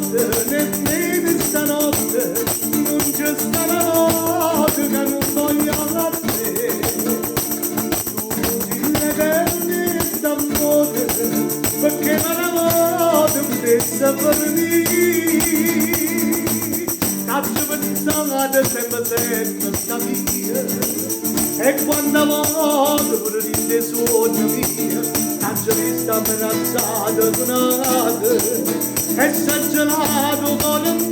notte, nemmeno stanotte, nun ce sta na notte ca nun voglio a te. Tu si' l'eterno 'e st'ammore, pecché n'ata vota putesse fernì. T'aggio pensato sempe sempe 'sta via e quanta vote pure dint' 'e suonne mie t'aggio vista abbracciata cu n'ato e s'è gelato 'o core.